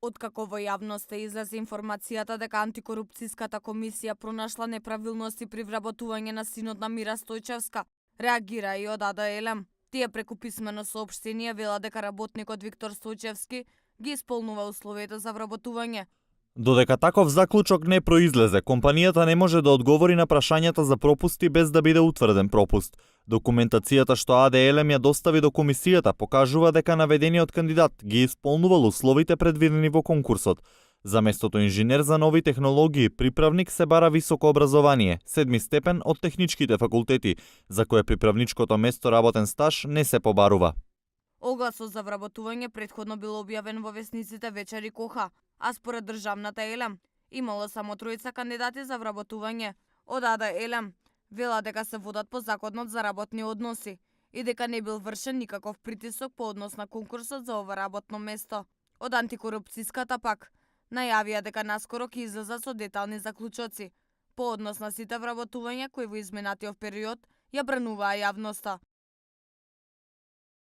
Откако во јавноста излезе информацијата дека антикорупцијската комисија пронашла неправилности при вработување на синот на Мира Стојчевска, реагира и од АДЛМ. Тие преку писмено соопштение вела дека работникот Виктор Стојчевски ги исполнува условията за вработување. Додека таков заклучок не произлезе, компанијата не може да одговори на прашањата за пропусти без да биде утврден пропуст. Документацијата што АДЛМ ја достави до комисијата покажува дека наведениот кандидат ги исполнувал условите предвидени во конкурсот. За местото инженер за нови технологии, приправник се бара високо образование, 7 степен од техничките факултети, за кое приправничкото место работен стаж не се побарува. Огласот за вработување претходно бил објавен во весниците Вечер и Коха, а според државната ЕЛМ имало само тројца кандидати за вработување. Од АДЛМ вела дека се водат по законот за работни односи и дека не бил вршен никаков притисок по однос на конкурсот за ова работно место. Од антикорупцијската пак најавија дека наскоро ќе излезат со детални заклучоци по однос на сите вработувања кои во изминатиот период ја брануваа јавноста.